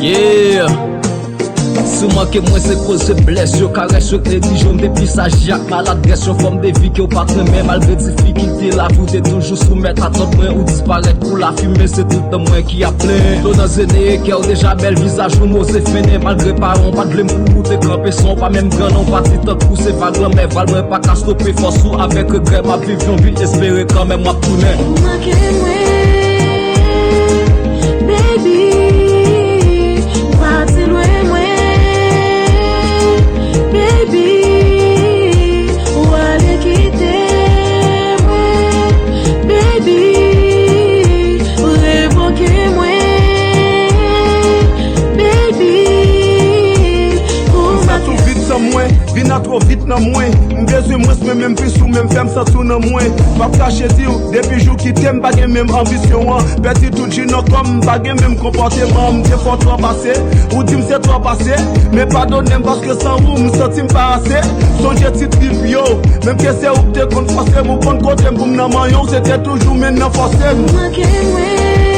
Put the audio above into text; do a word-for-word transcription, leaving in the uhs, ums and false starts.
Yeah! Si w manke mwen se koz se blès yo karès yo k neglije w m te pi saji ak maladrès yon fòm de vi ke w pa t renmen malgre difikilte lavi w te toujou soumèt atant mwen ou disparèt kou lafimen se tout tan mwen ki ap plen dlo nan ze neye kè w deja bèl vizaj ou moze fennen malgre paran w pa t vle m pou ou te kanpe san w pa menm gran non pati tankou se vag lanmè val mwen pa ka stope fòs ou avèk regrè m ap viv yon vi espere kanmenm w ap tounen. Ou manke mwen. Baby, pati lwen mwen. Baby, ou ale kite mwen. Baby, revoke mwen. Baby, ou manke mwen. Sa tou vit san mwen, vin a tro vit nan mwen. M bezwen mwens mwen menm plis ou menm fè m santi w nan mwen. P ap kache di w, depi jou kite m pa gen menm anbisyon an. Pèdi tout ji nan kò m, m pa gen menm konpòteman an. M te fè w twòp ase, ou di m se twòp ase. Men padone m paske san ou, m santi m pa ase. Sonje ti trip yo, menm ke se ou k te konn fòse m, ou konn kote m pou m nan manyen w, se te toujou men nan fòse m. Ou manke mwen.